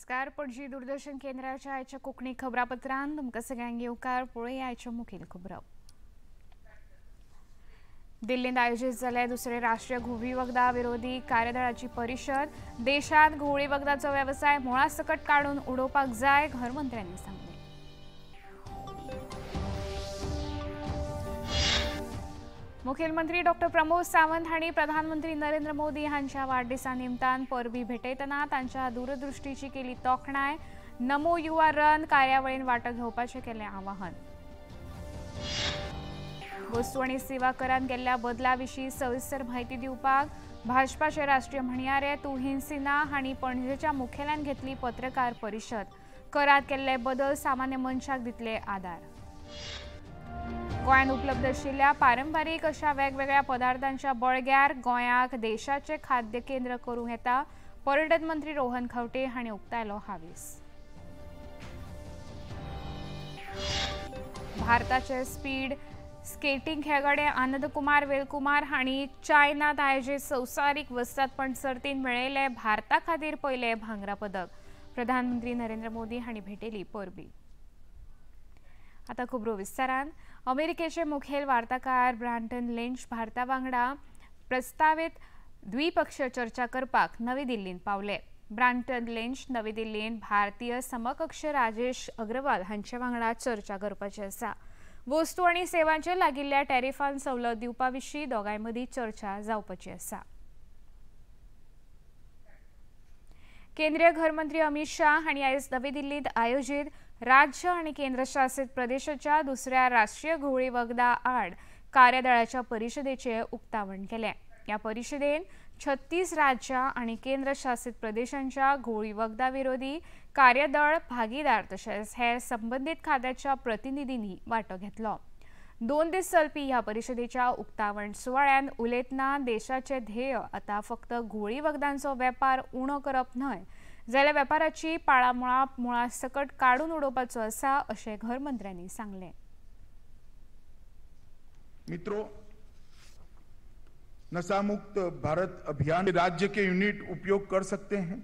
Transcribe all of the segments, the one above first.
नमस्कार, पणजी दूरदर्शन केंद्राच्या आयच्या कोंकणी खबरापत्रान तुमकां सगळ्यांक येवकार. पळोवया आयच्यो मुखेल खबरो. दिल्लींत आयोजीत जाल्ले दुसरे राष्ट्रीय घुंवळी वखदां विरोधी कार्यदळाची परिशद. देशांत घुंवळी वखदाचो वेवसाय मुळा सकट काडून उडोवपाक जाय, घरमंत्र्यांनी सांगलें. मुखेलमंत्री डॉक्टर प्रमोद सावंत हांणी प्रधानमंत्री नरेंद्र मोदी हांच्या वाडदिसा निमतान परबी भेटयतना तांच्या दूरदृष्टीची केली तोखणाय. नमो युवा रन कार्यावळीन वांटो घेवपाचें केलें आवाहन. वस्तू आनी सेवा करांत केल्ल्या बदला विशीं सविस्तर म्हायती दिवपाक भाजपाचे राष्ट्रीय म्हणयारे तुहिन सिन्हा हांणी पणजेच्या मुखेल्यान घेतली पत्रकार परिशद. करांत केल्ले बदल सामान्य मनशाक दितले आदार. गोंयांत उपलब्ध आशिल्ल्या पारंपारीक अशा वेगवेगळ्या पदार्थांच्या बळग्यार गोंयाक देशाचे खाद्य केंद्र करूंक येता, पर्यटन मंत्री रोहन खंवटे हांणी उक्तायलो हावेस. भारताचे स्पीड स्केटिंग खेळगडे आनंद कुमार वेलकुमार हांणी चायनात आयोजीत संवसारीक वस्तादपण सर्तींत मेळयले भारता खातीर पयले भांगरा पदक. प्रधानमंत्री नरेंद्र मोदी हांणी भेटयली परबी. आतां खबरो विस्तारान. अमेरिकेचे मुखेल वार्ताकार ब्रांटन लिंच भारता वांगडा प्रस्तावीत द्विपक्षीय चर्चा करपाक नवी दिल्लींत पावले. ब्रांटन लिंच नवी दिल्लींत भारतीय समकक्ष राजेश अग्रवाल हांचे वांगडा चर्चा करपाची आसा. वस्तू आनी सेवांचेर लागिल्ल्या टॅरिफान सवलत दिवपा विशीं दोगांय मदीं चर्चा जावपाची आसा. केंद्रीय घरमंत्री अमित शाह हांणी आयज नवी दिल्लींत आयोजीत राज्य आनी केंद्रशासित प्रदेशाच्या दुसऱ्या राष्ट्रीय घुंवळी वखदां आड कार्यदळाच्या परिशदेचें उक्तावण केलें. ह्या परिशदेन 36 राज्यां आनी केंद्रशासित प्रदेशांच्या घुंवळी वखदां विरोधी कार्यदळ भागीदार तशेंच हेर संबंदीत खात्याच्या प्रतिनिधींनी वांटो घेतलो. 2 दीस चलपी ह्या परिशदेच्या उक्तावण सुवाळ्यान उलयतना देशाचे ध्येय आतां फक्त घुंवळी वखदांचो वेपार उणो करप न्हय, जाल्यार वेपाराची पाळामुळां मुळा सकट काडून उडोवपाचो आसा, अशें घरमंत्र्यांनी सांगलें. मित्रों, नशा मुक्त भारत अभियान राज्य के यूनिट उपयोग कर सकते हैं.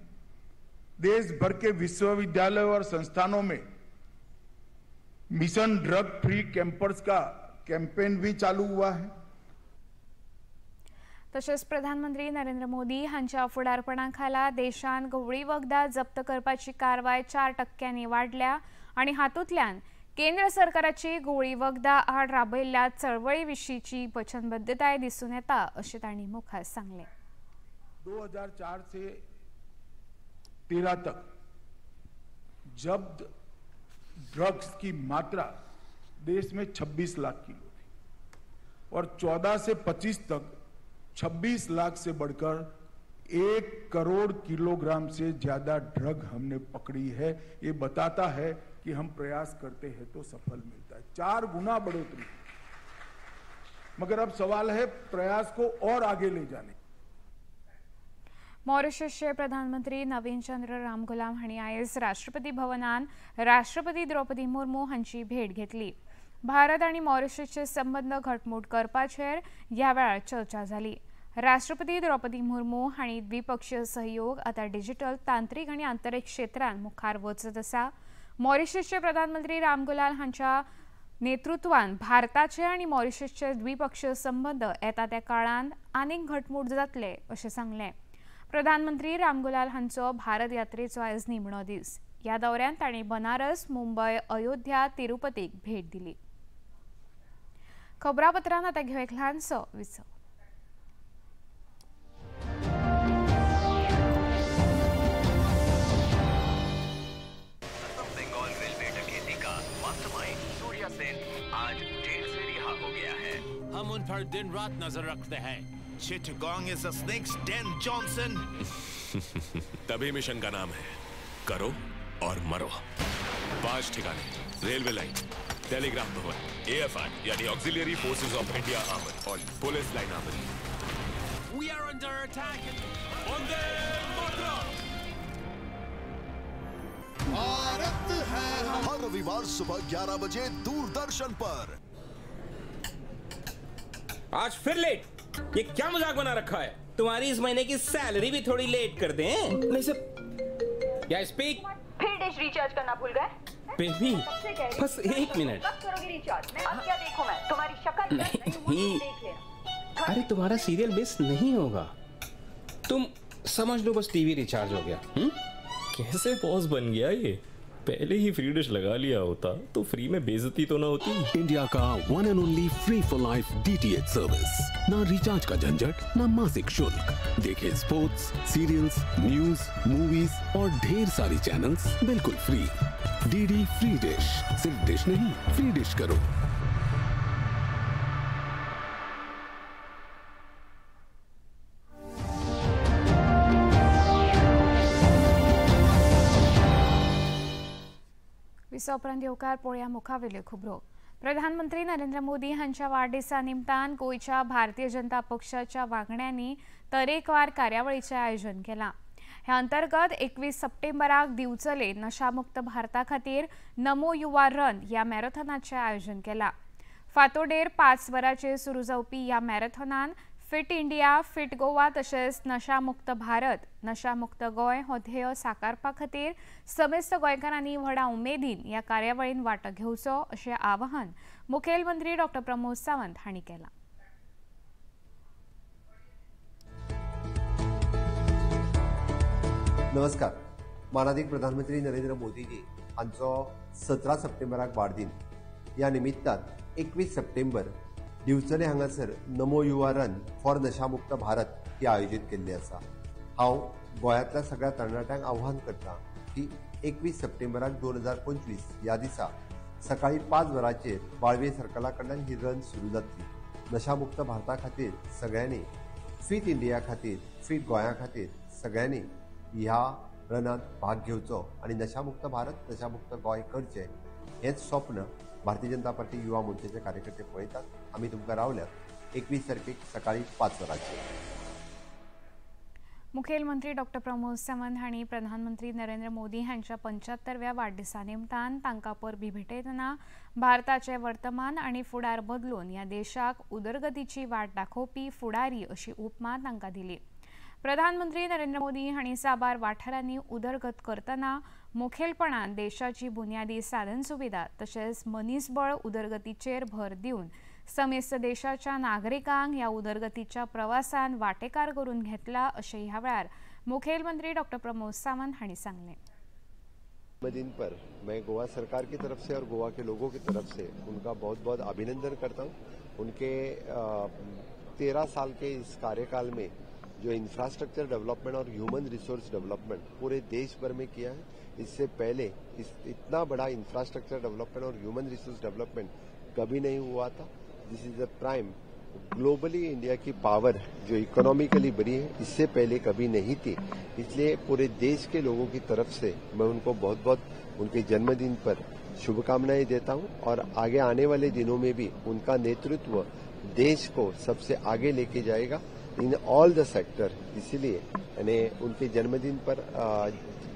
देश भर के विश्वविद्यालयों और संस्थानों में मिशन ड्रग फ्री कैंपर्स का कैंपेन भी चालू हुआ है. तशेंच प्रधानमंत्री नरेंद्र मोदी हांच्या फुडारपणा खाला देशांत घुंवळी वखदां जप्त करपाची कारवाय 4% वाडल्या आनी हातूंतल्यान केंद्र सरकाराची घुंवळी वखदां आड राबयल्ल्या चळवळी विशींची वचनबद्धताय दिसून येता, अशें तांणी मुखार सांगलें. 2004 से 13 तक जब्त ड्रग्स की मात्रा देश में 26 लाख किलो थी और 14 से 25 तक 26 लाख से बढ़कर 1 करोड़ किलोग्राम से ज्यादा ड्रग हमने पकड़ी है. ये बताता है कि हम प्रयास करते हैं तो सफल मिलता है. 4 गुना बढ़ोतरी. मगर अब सवाल है प्रयास को और आगे ले जाने. मॉरिशसचे प्रधानमंत्री नवीन चंद्र रामगुलाम हांणी आयज राष्ट्रपती भवनान राष्ट्रपती द्रौपदी मुर्मू हांची भेट घेतली. भारत आनी मॉरिशसचे संबंद घटमूट करपाचेर ह्या वेळार चर्चा जाली. राष्ट्रपती द्रौपदी मुर्मू हांणी द्विपक्षीय सहयोग आतां डिजिटल, तांत्रिक आनी अंतरिक्ष क्षेत्रांत मुखार वचत आसा. मॉरिशसचे प्रधानमंत्री रामगुलाल हांच्या नेतृत्वान भारताचे आनी मॉरिशसचे द्विपक्षीय संबंद येता त्या काळांत आनीक घटमूट जातले, अशें सांगलें. प्रधानमंत्री रामगुलाल हांचो भारत यात्रेचो आयज निमणो दीस. ह्या दौऱ्यांत तांणी बनारस, मुंबय, अयोध्या, तिरुपतीक भेट दिली. खबरापत्रांत आतां घेवया एक ल्हानसो विसव. बंगाल रेलवे डकैती का मास्टरमाइंड सूर्या सेन आज जेल से रिहा हो गया है. हम उन पर दिन रात नजर रखते हैं. Chittagong is a snake's den, Johnson. तभी मिशन का नाम है करो और मरो. 5 ठिकाने, रेलवे लाइन, टेलीग्राफ भवन, AFI यानी ऑक्सिलियरी फोर्सेस ऑफ इंडिया आमद और police line armoury. We are under attack. Vande Mataram. Bharat है हर रविवार सुबह 11 बजे दूरदर्शन पर. आज फिर लेट, ये क्या मजाक बना रखा है? तुम्हारी इस महीने की सैलरी भी थोड़ी लेट कर दें। नहीं सर, या स्पीक। फिर डिश रिचार्ज करना भूल गए? बेबी बस एक मिनट। कब करोगी रिचार्ज? अब क्या देखूं मैं तुम्हारी शक्ल? नहीं, अरे तुम्हारा सीरियल मिस नहीं होगा, तुम समझ लो बस टीवी रिचार्ज हो गया। कैसे बॉस बन गया ये? पहले ही फ्री डिश लगा लिया होता तो फ्री में बेइज्जती तो ना होती। इंडिया का one and only free for life DTH service. ना रिचार्ज का झंझट, ना मासिक शुल्क। देखें स्पोर्ट्स, सीरियल्स, न्यूज, मूवीज और ढेर सारी चैनल्स बिल्कुल फ्री। डीडी फ्री डिश, सिर्फ डिश नहीं, फ्री डिश करो। उपरांत येवकार पळोवया मुखावेल्यो खबरो। प्रधानमंत्री नरेंद्र मोदी हांच्या वाडदिसा निमतान गोंयच्या भारतीय जनता पक्षाच्या वांगड्यांनी तरेकवार कार्यावळीचें आयोजन केलां। ह्या अंतर्गत 21 सप्टेंबराक दिवचले नशामुक्त भारता खातीर नमो युवा रन ह्या मॅरेथॉनाचें आयोजन केलां। फांतोडेर 5 वरांचेर सुरू जावपी ह्या मॅरेथॉनान फिट इंडिया फिट गोवा तशेंच नशामुक्त भारत नशामुक्त गोंय हो ध्येय साकारपा खातीर समेस्त गोंयकारांनी व्हडा उमेदीन ह्या कार्यावळीन वांटो घेवचो अशें आवाहन मुखेलमंत्री डॉ प्रमोद सावंत हांणी केलां। नमस्कार। मानादीक प्रधानमंत्री नरेंद्र मोदीजी हांचो 17 सप्टेंबराक वाडदीन। ह्या निमित्तान 21 सप्टेंबर दिवचले हांगासर नमो युवा रन फॉर नशामुक्त भारत ही आयोजीत केल्ली आसा। हांव गोंयांतल्या सगळ्या तरणाट्यांक आव्हान करता की 21 सप्टेंबराक 2025 ह्या दिसा सकाळी 5 वरांचेर बाळवे सर्कला कडल्यान ही रन सुरू जातली। नशामुक्त भारता खातीर सगळ्यांनी, फिट इंडिया खातीर, फिट गोंया खातीर सगळ्यांनी ह्या रनांत भाग घेवचो आनी नशामुक्त भारत नशामुक्त गोंय करचें हेंच स्वप्न भारतीय जनता पार्टी युवा मोर्चाचे कार्यकर्ते पळयतात। आमी तुमकां रावल्यात 21 तारखेक सकाळी 5 वरांचेर। मुखेलमंत्री डॉ प्रमोद सावंत हांणी प्रधानमंत्री नरेंद्र मोदी हांच्या 75व्या वाडदिसा निमतान तांकां परबीं भेटयतना भारताचें वर्तमान आनी फुडार बदलून ह्या देशाक उदरगतीची वाट दाखोवपी फुडारी अशी उपमा तांकां दिली। प्रधानमंत्री नरेंद्र मोदी हांणी साबार वाठारांनी उदरगत करतना मुखेलपणान देशाची बुन्यादी साधनसुविधा तशेंच मनीसबळ उदरगतीचेर भर दिवन समेस्त देशाच्या नागरिकांक ह्या उदरगतीच्या प्रवासान वाटेकार करून घेतला अशें ह्या वेळार मुखेलमंत्री डॉ प्रमोद सावंत हांणी सांगलें। दिन पर मैं गोवा सरकार की तरफ से और गोवा के लोगों की तरफ से उनका बहुत बहुत अभिनंदन करता हूँ। उनके 13 साल के इस कार्यकाल में जो इंफ्रास्ट्रक्चर डेवलपमेंट और ह्यूमन रिसोर्स डेवलपमेंट पूरे देश भर में किया है, इससे पहले इतना बड़ा इंफ्रास्ट्रक्चर डेवलपमेंट और ह्यूमन रिसोर्स डेवलपमेंट कभी नहीं हुआ था। This is the prime globally India की पावर जो इकोनॉमिकली बनी है, इससे पहले कभी नहीं थी। इसलिए पूरे देश के लोगों की तरफ से मैं उनको बहुत बहुत उनके जन्मदिन पर शुभकामनाएं देता हूं और आगे आने वाले दिनों में भी उनका नेतृत्व देश को सबसे आगे लेके जाएगा इन ऑल the sector. इसीलिए यानी उनके जन्मदिन पर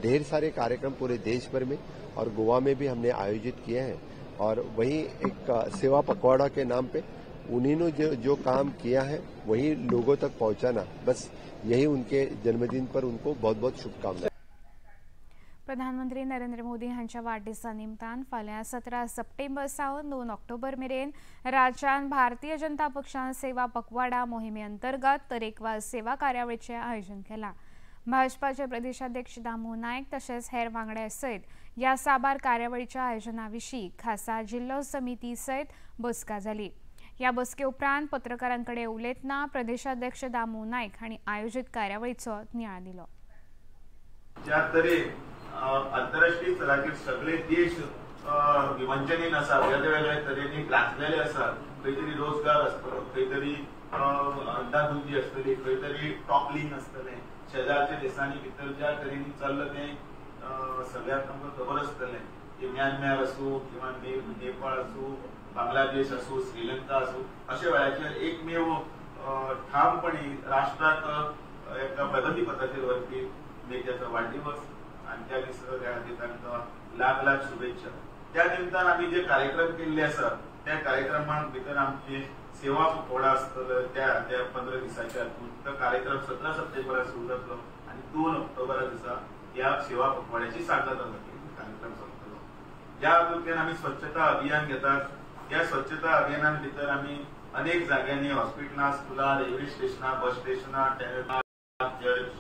ढेर सारे कार्यक्रम पूरे देश भर में और गोवा में भी हमने आयोजित किए हैं। और वहीं एक सेवा पखवाड़ा के नाम पे उन्हीं ने जो काम किया है वही लोगों तक पहुंचाना, बस यही उनके जन्मदिन पर उनको बहुत बहुत शुभकामनाएं। प्रधानमंत्री नरेंद्र मोदी हांच्या वाडदिसा निमतान फाल्यां 17 सप्टेंबर सावन 2 ऑक्टोबर मेरेन राज्यांत भारतीय जनता पक्षान सेवा पखवाडा मोहिमे अंतर्गत तरेकवार सेवा कार्यावळीचें आयोजन केलां। भाजपाचे प्रदेशाध्यक्ष दामू नायक तशेंच हेर वांगड्या सयत ह्या साबार कार्यावळीच्या आयोजना विशीं खासा जिल्लो समिती सयत बसका जाली। ह्या बसके उपरांत पत्रकारां कडेन उलयतना प्रदेशाध्यक्ष दामू नायक हांणी आयोजीत कार्यावळीचो नियाळ दिलो। ज्या तरेन आंतरराष्ट्रीय स्तराचेर सगळे देश विवंचनेन आसा, वेगळे वेगळे तरेनी ग्रासलेले आसा, खंय तरी रोजगार आसतलो, खंय तरी अंदाधुंदी आसतली, खंय तरी टॉपलिंग आसतलें, शेजारच्या देशांनी भितर ज्या तरेनी चल्लां तें सगळ्यांक आमकां खबर आसतलें की म्यानमार आसूं किंवा नेपाळ आसूं, बांगलादेश आसूं, श्रीलंका आसूं, अशा वेळाचेर एकमेव ठामपणे राष्ट्राक एका प्रगती पथाचेर व्हरपी नेत्याचो वाडदिवस आनी त्या दिसा त्या खातीर तांकां लाख लाख शुभेच्छा। त्या निमतान आमी जे कार्यक्रम केल्ले आसा त्या कार्यक्रमां भितर आमची सेवा पखवाडा आसतलो त्या त्या 15 दिसाच्या हातूंत तो कार्यक्रम 17 सप्टेंबराक सुरू जातलो आनी 2 ऑक्टोबरा दिसा ह्या सेवा पखवाड्याची सांगता जातली, कार्यक्रम सोंपतलो. ह्या हातूंतल्यान आमी स्वच्छता अभियान घेतात. ह्या स्वच्छता अभियानान भितर आमी अनेक जाग्यांनी हॉस्पिटलां, स्कुलां, रेल्वे स्टेशनां, बस स्टेशनां, चर्च,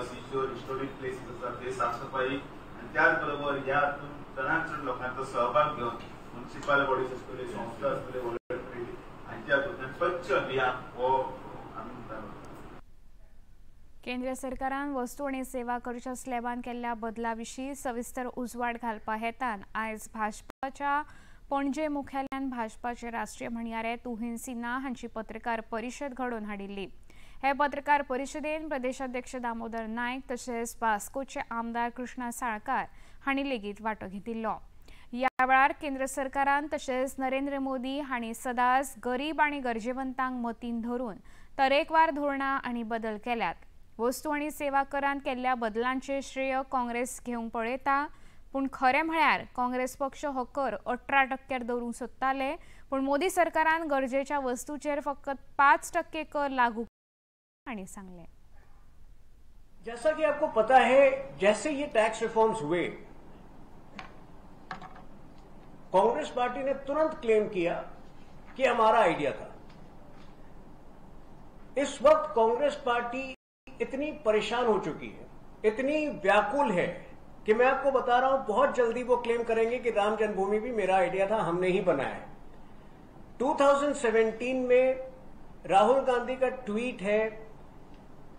सीशोर, हिस्टोरीक प्लेसीस आसात ते साफसफाई आनी त्याच बरोबर ह्या हातूंत चडांत चड लोकांचो सहभाग घेवन म्युनिसिपल बॉडीज आसतल्यो, संस्था आसतल्यो, व्हॉलंटरी हांच्या हातूंतल्यान स्वच्छ अभियान हो आमी मुखार व्हरतात. केंद्र सरकारान वस्तू आनी सेवा करच्या स्लॅबान केल्ल्या बदला विशीं सविस्तर उजवाड घालपा हेतान आयज भाजपाच्या पणजे मुख्यालयान भाजपाचे राष्ट्रीय म्हणयारे तुहिन सिन्हा हांची पत्रकार परिशद घडोवन हाडिल्ली. हे पत्रकार परिशदेन प्रदेशाध्यक्ष दामोदर नायक तशेंच वास्कोचे आमदार कृष्णा साळकार हांणी लेगीत वांटो घेतिल्लो. ह्या वेळार केंद्र सरकारान तशेंच नरेंद्र मोदी हांणी सदांच गरीब आनी गरजेवंतांक मतीन धरून तरेकवार धोरणां आनी बदल केल्यात. वस्तू आनी सेवा करांत केल्ल्या बदलांचे श्रेय काँग्रेस घेवंक पळयता, पूण खरें म्हळ्यार काँग्रेस पक्ष हो कर 18% दवरूंक सोदताले, पूण मोदी सरकारान गरजेच्या वस्तूचेर फकत 5% कर लागू हांणी सांगलें. जैसा कि आपको पता है, जैसे ये टैक्स रिफॉर्म्स हुए, कांग्रेस पार्टी ने तुरंत क्लेम किया कि हमारा आइडिया था. इस वक्त कांग्रेस पार्टी इतनी परेशान हो चुकी है, इतनी व्याकुल है कि मैं आपको बता रहा हूं बहुत जल्दी वो क्लेम करेंगे कि राम जन्मभूमि भी मेरा आइडिया था, हमने ही बनाया है. 2017 में राहुल गांधी का ट्वीट है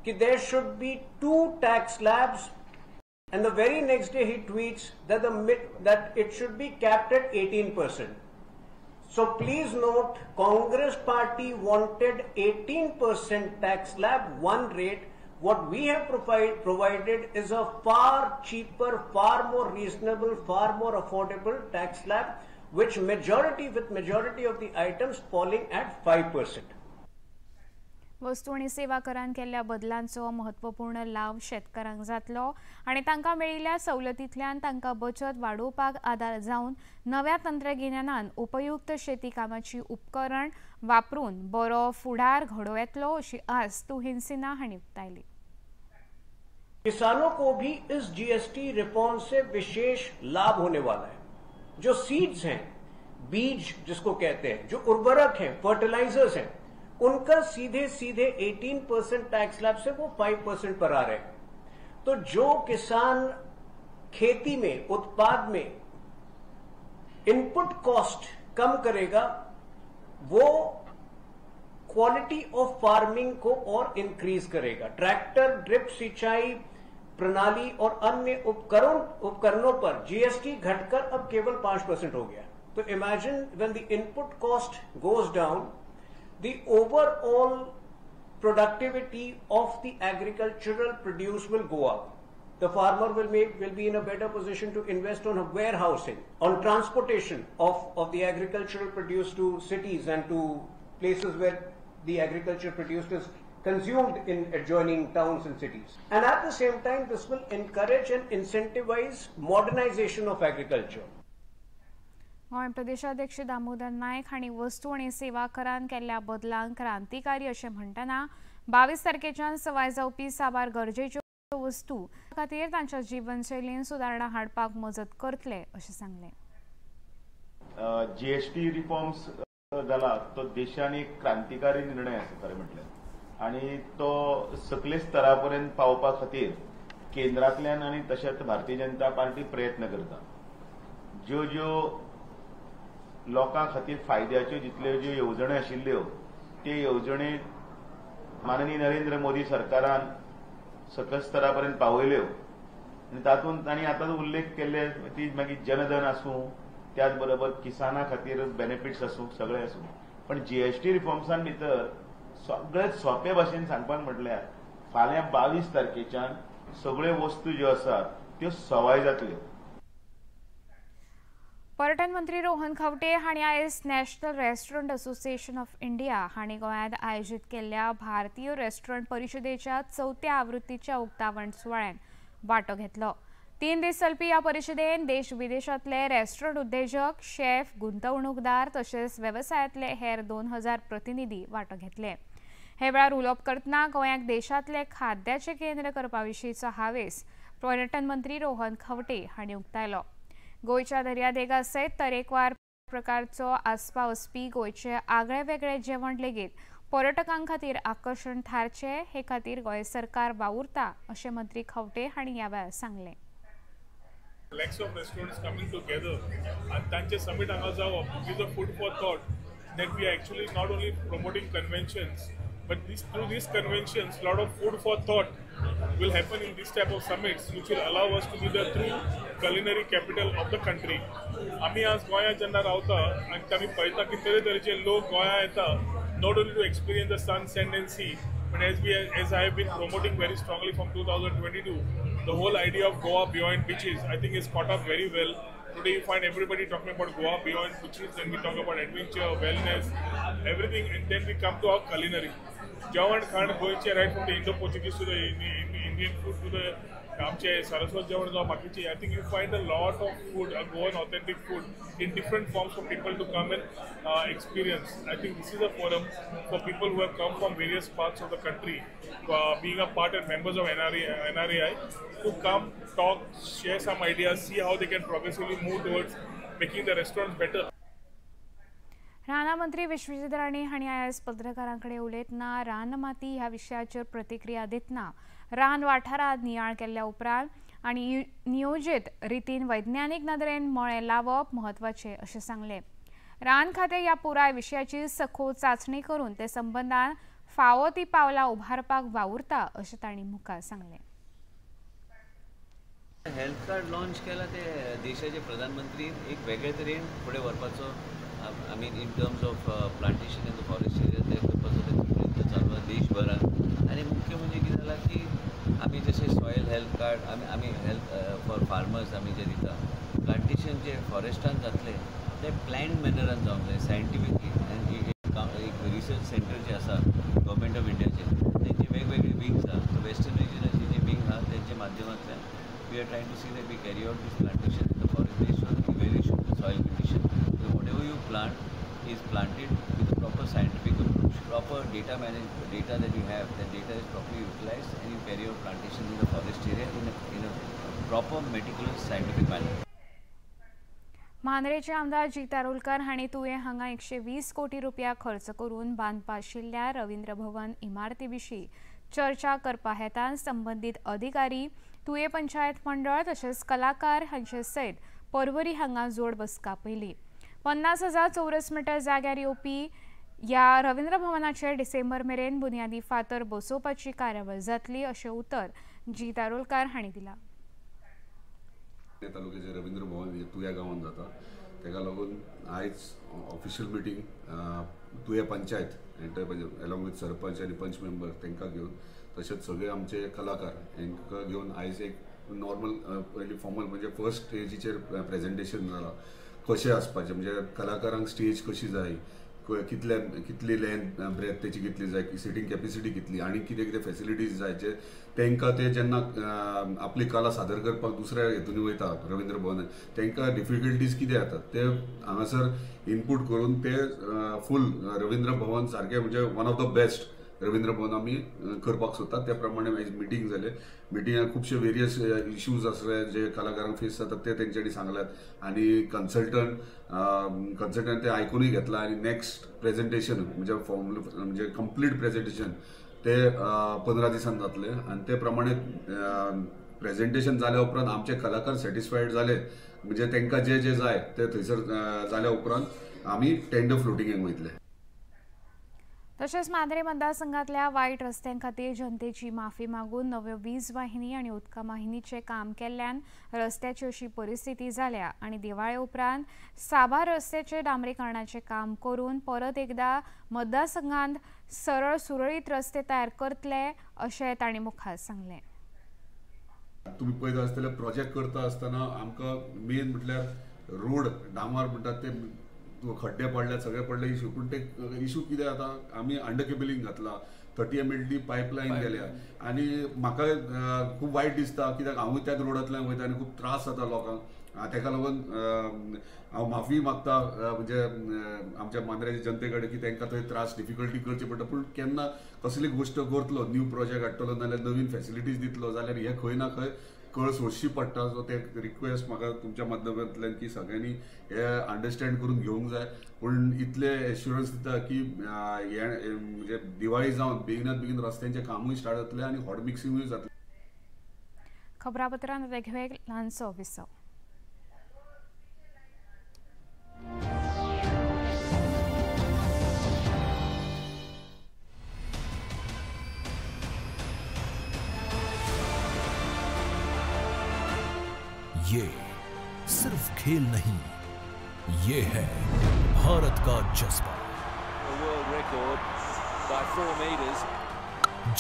कि there should be 2 tax slabs and the very next day he tweets that it should be capped at 18%. So please note, Congress party wanted 18% tax slab, one rate. What we have provided is a far cheaper, far more reasonable, far more affordable tax slab, which with majority of the items falling at 5%. वस्तू आनी सेवा करान केल्ल्या बदलांचो महत्वपूर्ण लाव शेतकारांक जातलो आनी तांकां मेळिल्ल्या सवलतींतल्यान तांकां बचत वाडोवपाक आदार जावन नव्या तंत्रगिन्यानान उपयुक्त शेती कामाची उपकरण वापरून बरो फुडार घडोवं येतलो अशी आस तुहिन सिन्हा हांणी उक्तायली. किसानों को भी इस जीएसटी रिफॉर्म से विशेष लाभ होने वाला है. जो सीड्स हैं, बीज जिसको कहते हैं, जो उर्वरक हैं, फर्टिलाइजर्स हैं, उनका सीधे सीधे 18% टैक्स स्लैब से वो 5% पर आ रहे हैं. तो जो किसान खेती में, उत्पाद में इनपुट कॉस्ट कम करेगा, वो क्वालिटी ऑफ फार्मिंग को और इंक्रीज करेगा. ट्रैक्टर, ड्रिप सिंचाई प्रणाली और अन्य उपकरणों पर जीएसटी घटकर अब केवल 5% हो गया. तो imagine when the input cost goes down, the overall productivity of the agricultural produce will go up. The farmer will be in a better position to invest on warehousing, on transportation of the agricultural produce to cities and to places where the agriculture produced is consumed in adjoining towns and cities. And at the same time, this will encourage and incentivize modernization of agriculture. Goa प्रदेशाध्यक्ष दामोदर नायक हांणी वस्तू आनी सेवा करान केल्ल्या बदलांक क्रांतिकारी अशें म्हणटना 22 तारखेच्यान सवाय जावपी साबार गरजेच्यो वस्तू खातीर तांच्या जीवनशैलीन सुदारणा हाडपाक मजत करतले अशें सांगलें. जीएसटी रिफॉर्म्स जाला तो देशान एक क्रांतिकारी निर्णय आसा खरें म्हटल्यार, आनी तो सकले स्तरा पर्यंत पावपा खातीर केंद्रांतल्यान आनी तशेंच भारतीय जनता पार्टी प्रयत्न करता. ज्यो ज्यो लोकां खातीर फायद्याच्यो जितल्यो ज्यो येवजण्यो आशिल्ल्यो ते येवजणे माननीय नरेंद्र मोदी सरकारान सकल स्तरा पर्यंत पावयल्यो आनी तातूंत तांणी आतां उल्लेख केल्ले ती मागीर जनधन आसूं, त्याच बरोबर किसाना खातीर बेनिफिट्स आसूं, सगळे आसूं. पण जीएसटी रिफॉर्म्सान भितर सगळे सोंपे भाशेन सांगपाक म्हटल्यार फाल्यां 22 तारखेच्यान सगळ्यो वस्तू ज्यो आसात त्यो सवाय जातल्यो. पर्यटन मंत्री रोहन खंवटे हांणी आयज National Restaurant Association of India हांणी गोंयांत आयोजीत केल्ल्या भारतीय रेस्टॉरंट परिशदेच्या चवथ्या आवृत्तीच्या उक्तावण सुवाळ्यांत वांटो घेतलो. 3 दीस चलपी ह्या परिशदेन देश विदेशांतले रेस्टॉरंट उद्देजक, शेफ, गुंतवणूकदार तशेंच वेवसायांतले हेर 2000 प्रतिनिधी वांटो घेतले. हे वेळार उलोवप करतना गोंयाक देशांतले खाद्याचें केंद्र करपा विशींचो हावेस पर्यटन मंत्री रोहन खंवटे हांणी उक्तायलो. गोंयच्या दर्यादेगा सयत तरेकवार प्रकारचो आस्पाव आसपी गोंयचे आगळे वेगळे जेवण लेगीत पर्यटकां खातीर आकर्शण थारचें हे खातीर गोंय सरकार वावुरता अशें मंत्री खंवटे हांणी ह्या वेळार सांगलें. Lakhs of restaurants coming together and तांचे समिट हांगा जावप is a food for thought that we are actually not only promoting conventions but through these conventions lot of food for thought will happen in this type of summits which will allow us to be the true culinary capital of the country. आमी आज गोंयांत जेन्ना रावता आनी आमी पळयता की तरेतरेचे लोक गोंया येता not only to experience the sun, sand and sea, but as I have been promoting very strongly from 2022, the whole idea of Goa beyond beaches, I think, is caught up very well. Today you find everybody talking about Goa beyond beaches, and we talk about adventure, wellness, everything, and then we come to our culinary. जेवण खाण गोंयचें, right from the Indo-Portuguese to the Indian food to the आमचे सरस्वत जेवण जावं बाकीचे, I think you find a lot of food, a Goan authentic food in different forms for people to come and experience. I think this is a forum for people who have come from various parts of the country, being a part and members of NRAI, to come, talk, share some ideas, see how they can progressively move towards making the restaurants better. रानां मंत्री विश्वजीत राणे हांणी आयज पत्रकारां कडेन उलयतना रानमाती ह्या विशयाचेर प्रतिक्रिया दितना रान वाठारांत नियाळ केल्ल्या उपरांत आनी नियोजीत रितीन वैज्ञानीक नदरेन मळे लावप म्हत्वाचें अशें सांगलें. रान खातें ह्या पुराय विशयाची सखोल चांचणी करून ते संबंदान फावो ती पावलां उबारपाक वावुरता अशें तांणी मुखार सांगलें. हेल्थ कार्ड लॉन्च केला ते देशाचे प्रधानमंत्री एक वेगळे तरेन फुडें व्हरपाचो, I mean in terms of plantation in the forest area ते करपाचो तेंचो प्रयत्न चालू आसा देशभरान. आनी मुख्य म्हणजे कितें जालां की आमी जशें सॉयल हेल्थ कार्ड आमी हेल्थ फॉर फार्मर्स आमी जे दिता, प्लांटेशन जे फॉरेस्टान जातलें तें प्लॅन्ड मॅनरान जावंक जाय सायंटिफिकली. आनी एक रिसर्च सेंटर जे आसा गव्हर्मेंट ऑफ इंडियाचे, तेंचे वेगवेगळे विंग्स आसा, सो वेस्टर्न रिजनाचे जे विंग आसा तेंच्या माध्यमांतल्यान we are trying to see that we carry out this plantation in the forest based on evaluation of the soil condition. So whatever you plant is planted with a proper scientific approach, proper data management, data that you have, that data is properly utilized and you carry out plantation in the forest area in a proper meticulous scientific manner. मांद्रेचे आमदार जीत आरोलकर हांणी तुयें हांगा 120 कोटी रुपया खर्च करून बांदपा आशिल्ल्या रवींद्र भवन इमारती विशीं चर्चा करपा हेतान संबंदीत अधिकारी, तुयें पंचायत मंडळ तशेंच कलाकार हांचे सयत पर्वरी हांगा जोड बसका पयली. 50,000 चौरस मिटर जाग्यार येवपी ह्या रवींद्र भवनाचेर डिसेंबर मेरेन बुन्यादी फातर बसोवपाची कार्यावळ जातली अशें उतर जीत आरोलकर हांणी दिलां. तालुक्याचें रवींद्र भवन हें तुया गांवांत जाता, ताका लागून आयज official meeting Tuem panchayat along with sarpanch आनी पंच मेंबर तांकां घेवन तशेंच सगळे आमचे कलाकार हांकां घेवन आयज एक नॉर्मल पयलीं फॉर्मल म्हणजे फर्स्ट स्टेजीचेर प्रेजेंटेशन जालां, कशें आसपाचें म्हणजे कलाकारांक स्टेज कशी जाय, कितले कितली लेंथ ब्रेथ तेची कितली जाय, सिटींग कॅपेसिटी कितली आनी कितें कितें फेसिलिटीज जाय जे तांकां ते जेन्ना आपली कला सादर करपाक दुसऱ्या हेतून वयता रवींद्र भवनान तांकां डिफिकल्टीज कितें जातात ते हांगासर इनपूट करून ते फूल रवींद्र भवन सारकें म्हणजे one of the best Ravindra Bhavan आमी करपाक सोदतात. त्या प्रमाणे आयज मिटींग जालें, मिटिंगाक खुबशे वेरियस इश्यूज आसले जे कलाकारांक फेस जातात ते तेंच्यांनी सांगल्यात आनी कन्सल्टंट ते आयकुनूय घेतला आनी नेक्स्ट प्रेजेंटेशन म्हणजे फॉर्म म्हणजे कंप्लीट प्रेजेंटेशन ते 15 दिसान जातले आनी ते प्रमाणे प्रेजेंटेशन जाल्या उपरांत आमचे कलाकार सॅटिस्फायड जाले म्हणजे तांकां जे जे जाय ते थंयसर जाल्या उपरांत आमी टेंडर फ्लोटिंगेक वयतले. तशेंच मांद्रे मतदारसंघातल्या वायट रस्त्यां खातीर जनतेची माफी मागून नव्यो वीज वाहिनी आनी उदका वाहिनीचें काम केल्ल्यान रस्त्याची अशी परिस्थिती जाल्या आनी दिवाळे उपरांत साबार रस्त्याचे डांबरीकरणाचें काम करून परत एकदा मतदारसंघांत सरळ सुरळीत रस्ते तयार करतले अशें तांणी मुखार सांगलें. तुमी पळयता आसतले प्रोजेक्ट करता आसतना आमकां मेन म्हटल्यार रोड डांबर म्हणटात ते खड्डे पडले सगळे पडले इशू, पूण ते इशू कितें जाता आमी अंडर केबलिंग घातला, 30 MLD पायपलायन गेल्या आनी म्हाका खूब वायट दिसता कित्याक हांवूय त्याच रोडांतल्यान वयता आनी खूब त्रास जाता लोकांक ताका लागून हांव माफी मागता म्हणजे आमच्या मांद्र्याच्या जनते कडेन की तांकां थंय त्रास डिफिकल्टी करची पडटा. पूण केन्ना कसली गोश्ट करतलो, न्यू प्रोजेक्ट हाडटलो नाल्यार नवीन फॅसिलिटीज दितलो जाल्यार हे खंय ना खंय कळ सोंसची पडटा. सो ते रिक्वेस्ट म्हाका तुमच्या माध्यमांतल्यान की सगळ्यांनी हे अंडरस्टँड करून घेवंक जाय. पूण इतले एश्युरन्स दिता की हे म्हणजे दिवाळी जावन बेगिनात बेगीन रस्त्यांचें कामूय स्टार्ट जातलें आनी हॉट मिक्सिंगूय जातलें. खबरापत्रांत वेगवेग ल्हानसो विसव. ये सिर्फ खेल नहीं, ये है भारत का जज्बा,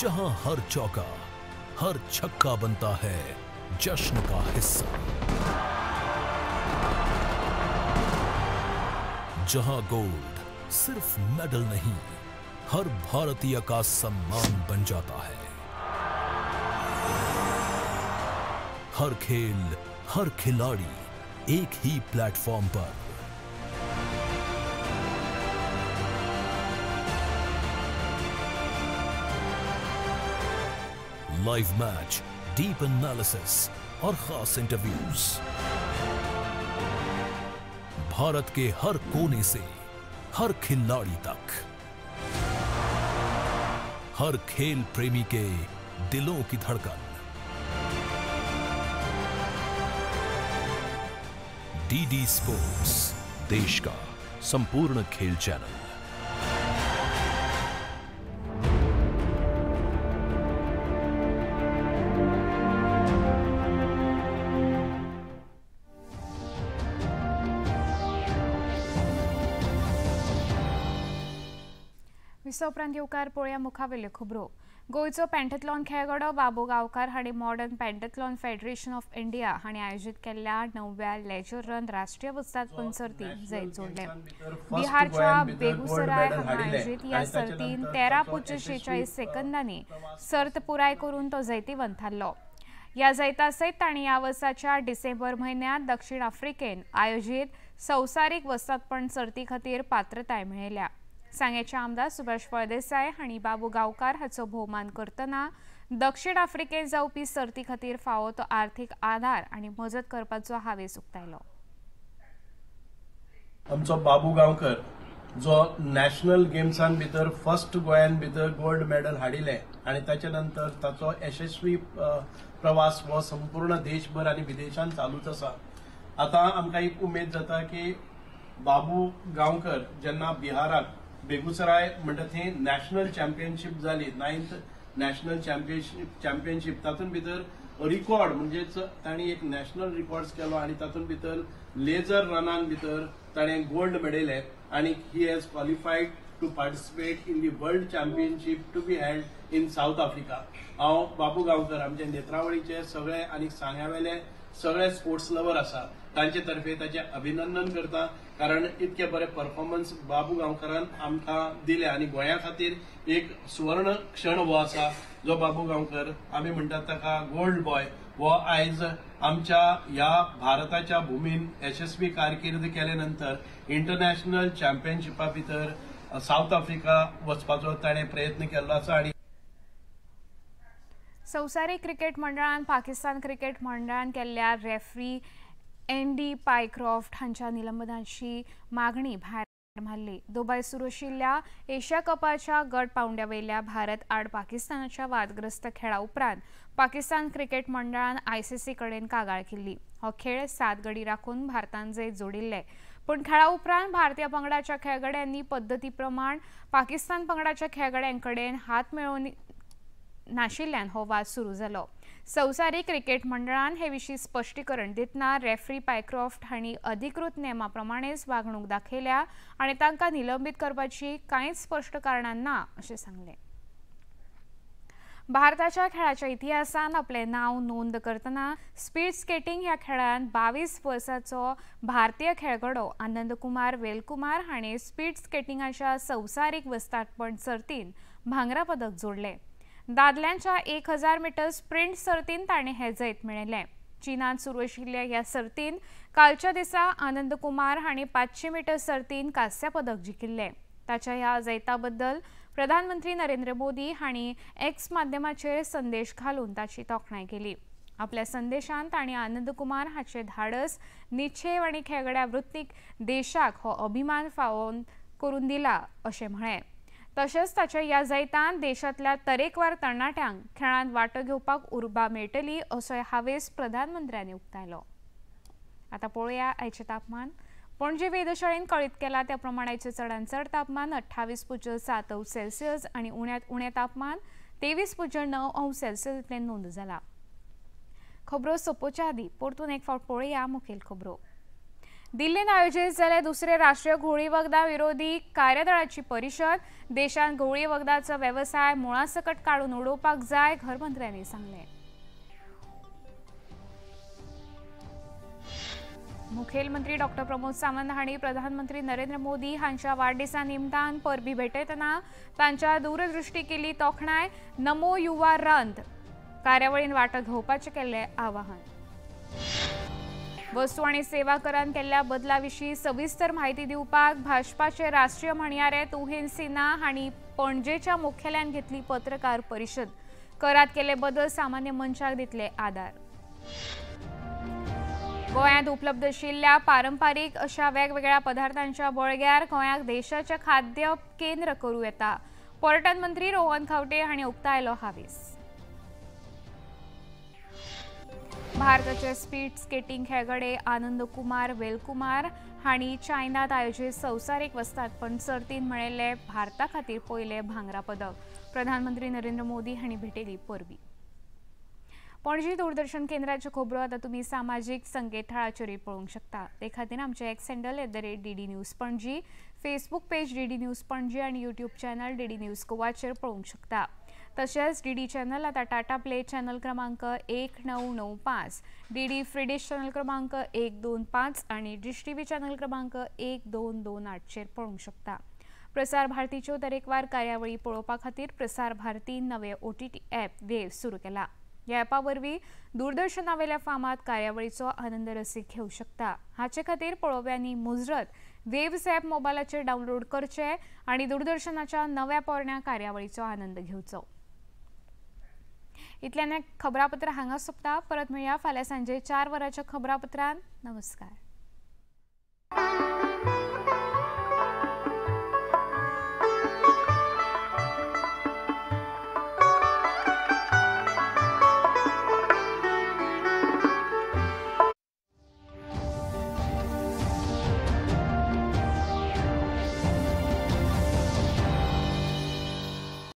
जहां हर चौका हर छक्का बनता है जश्न का हिस्सा, जहां गोल्ड सिर्फ मेडल नहीं हर भारतीय का सम्मान बन जाता है। हर खेल हर खिलाड़ी एक ही प्लेटफॉर्म पर। लाइव मैच, डीप एनालिसिस और खास इंटरव्यूज, भारत के हर कोने से हर खिलाड़ी तक, हर खेल प्रेमी के दिलों की धड़कन। डीडी स्पोर्ट्स, देश का संपूर्ण खेल चैनल। विसव उपरांत येवकार पळोवया मुखावेल्यो खबरो. गोंयचो पेंटॅथलॉन खेळगडो बाबू गांवकार हांणी modern pentathlon federation of India हांणी आयोजीत केल्ल्या 9व्या लेजर रन राष्ट्रीय वस्तादपण सर्तींत जैत जोडलें. बिहारच्या बेगुसराय हांगा आयोजीत ह्या सर्तींत 13.46 सेकंदांनी सर्त पुराय करून तो जैतिवंत थारलो. ह्या जैता सयत तांणी ह्या वर्साच्या डिसेंबर म्हयन्यांत दक्षिण आफ्रिकेन आयोजीत संवसारीक वस्तादपण सर्ती खातीर पात्रताय मेळयल्या. सांगेचे आमदार सुभाष फळदेसाय हांणी बाबू गांवकार हाचो भोवमान करतना दक्षिण आफ्रिकेत जावपी सर्ती खातीर फावो तो आर्थीक आधार आनी मजत करपाचो हावेस उक्तायलो. आमचो बाबू गांवकर जो नॅशनल गेम्सान भितर फर्स्ट गोंयान भितर गोल्ड मेडल हाडिलें आनी ताच्या नंतर ताचो यशस्वी प्रवास हो संपूर्ण देशभर आनी विदेशान चालूच आसा. आतां आमकां एक उमेद जाता की बाबू गांवकर जेन्ना बिहाराक बेगुसराय म्हणटा थंय नॅशनल चॅम्पियनशीप जाली, 9th national championship, तातूंत भितर रिकॉर्ड म्हणजेच तांणी एक नॅशनल रिकॉर्ड्स केलो आनी तातूंत भितर लेजर रनान भितर ताणें गोल्ड मेळयलें आनी he has qualified to participate in the world championship to be held in South Africa. हांव बाबू गांवकर आमचे नेत्रावळीचे सगळे आनी सांग्यावेले सगळे स्पोर्ट्स लवर आसा तांचे तर्फे ताचें अभिनंदन करता, कारण इतके बरे परफॉर्मन्स बाबू गांवकरान आमकां दिले आनी गोंया खातीर एक सुवर्ण क्षण हो आसा जो बाबू गांवकर आमी म्हणटात ताका गोल्ड बॉय हो आयज आमच्या ह्या भारताच्या भुमीन यशस्वी कारकीर्द केले नंतर इंटरनॅशनल चॅम्पियनशिपा भितर सावथ आफ्रिका वचपाचो ताणें प्रयत्न केल्लो आसा. आनी संवसारीक क्रिकेट मंडळान पाकिस्तान क्रिकेट मंडळान केल्ल्या रेफ्री एंडी पायक्रॉफ्ट हांच्या निलंबनाची मागणी भायर मारली. दुबय सुरू आशिल्ल्या एशिया कपाच्या गट पावंड्या वयल्या भारत आड पाकिस्तानाच्या वादग्रस्त खेळा उपरांत पाकिस्तान क्रिकेट मंडळान आयसीसी कडेन कागाळ केल्ली. हो खेळ 7 गडी राखून भारतान जैत जोडिल्लें, पूण खेळा उपरांत भारतीय पंगडाच्या खेळगड्यांनी पद्दती प्रमाण पाकिस्तान पंगडाच्या खेळगड्यां कडेन हात मेळोवन नाशिल्ल्यान हो वाद सुरू जालो. संवसारीक क्रिकेट मंडळान हे विशीं स्पश्टीकरण दितना रेफ्री पायक्रॉफ्ट हांणी अधिकृत नेमा प्रमाणेच वागणूक दाखयल्या आनी तांकां निलंबीत करपाची कांयच स्पश्ट कारणां ना अशें सांगलें. भारताच्या खेळाच्या इतिहासान आपलें नांव नोंद करतना स्पीड स्केटिंग ह्या खेळांत 22 वर्सांचो भारतीय खेळगडो आनंद कुमार वेलकुमार हाणें स्पीड स्केटिंगाच्या संवसारीक वस्तादपण सर्तींत भांगरा पदक जोडलें. दादल्यांच्या 1000 मीटर स्प्रिंट सर्तींत ताणें हें जैत मेळयलें. चीनात सुरू आशिल्ल्या ह्या सर्तीन कालच्या दिसा आनंद कुमार हांणी 500 मीटर सर्तीन कांस्य पदक जिखिल्लें। ताच्या ह्या जैता बद्दल प्रधानमंत्री नरेंद्र मोदी हांणी एक्स माध्यमाचेर संदेश घालून ताची तोखणाय केली। आपल्या संदेशांत तांणी आनंद कुमार हाचे धाडस, निश्चेव आनी खेळगड्या वृत्तीक देशाक हो अभिमान फावोवन करून दिला अशें म्हळें। तशेंच ताच्या ह्या जैतान देशांतल्या तरेकवार तरणाट्यांक खेळांत वांटो घेवपाक उर्बा मेळटली असोय हावेस प्रधानमंत्र्यांनी उक्तायलो। आतां पळोवया आयचें तापमान। पणजे वेधशाळेन कळीत केला त्या प्रमाण आयचें चडांत चड तापमान 28.7 अंश सेल्सियस आनी उण्यांत उणें तापमान 23.9 अंश सेल्सियस इतलें नोंद जाला। खबरो सोंपोवच्या आदीं परतून एक फावट पळोवया मुखेल खबरो। दिल्लीन आयोजीत जाल्ले दुसरे राष्ट्रीय घोळी वखदां विरोधी कार्यदळाची परिशद। देशांत घोळी वखदाचो वेवसाय मुळासकट काडून उडोवपाक जाय, घरमंत्र्यांनी सांगलें। मुखेलमंत्री डॉक्टर प्रमोद सावंत हांणी प्रधानमंत्री नरेंद्र मोदी हांच्या वाडदिसा निमतान परबी भेटयतना तांच्या दूरदृष्टी केली तोखणाय। नमो युवा रंत कार्यावळीन वांटो घेवपाचें केल्लें आवाहन। वस्तू आनी सेवा करान केल्ल्या बदला विशीं सविस्तर म्हायती दिवपाक भाजपाचे राष्ट्रीय म्हणयारे तुहिन सिन्हा हांणी पणजेच्या मुख्यालयान घेतली पत्रकार परिशद। करात केल्ले बदल सामान्य मनशाक दितले आदार। गोंयांत उपलब्ध आशिल्ल्या पारंपारीक अशा वेगवेगळ्या पदार्थांच्या बळग्यार गोंयाक देशाचें खाद्य केंद्र करूं येता, पर्यटन मंत्री रोहन खंवटे हांणी उक्तायलो हावेस। भारताचे स्पीड स्केटिंग खेळगडे आनंद कुमार वेलकुमार हांणी चायनात आयोजीत संवसारीक वस्तादपण सर्तीन मेळिल्लें भारता खातीर पयलें भांगरा पदक। प्रधानमंत्री नरेंद्र मोदी हांणी भेटयली परबी। पणजी दूरदर्शन केंद्राच्यो खबरो आतां तुमी सामाजीक संकेतथळाचेरूय पळोवंक शकता। ते खातीर आमचें X handle @DD News Panaji, Facebook page DD News Panaji आनी यूट्यूब चॅनल डीडी न्यूज गोवाचेर पळोवंक शकता। तशेंच डीडी चॅनल आतां टाटा प्ले चॅनल क्रमांक 1995, डीडी फ्री डिश चॅनल क्रमांक 125 आनी डिश टीव्ही चॅनल क्रमांक 1228चेर पळोवंक शकता। प्रसार भारतीच्यो तरेकवार कार्यावळी पळोवपा खातीर प्रसार भारतीन नवे OTT app wave सुरू केला। ह्या ॲपा वरवीं दूरदर्शनावेल्या फामाद कार्यावळीचो आनंद रसीक घेवंक शकता। हाचे खातीर पळोवप्यांनी मुजरत वेव्स ॲप मोबायलाचेर डावनलोड करचें आनी दूरदर्शनाच्या नव्या पोरण्या कार्यावळीचो आनंद घेवचो। इतल्यान खबरापत्र हांगा सोंपता। परत मेळया फाल्यां सांजे 4 वरांच्या खबरापत्रान। नमस्कार।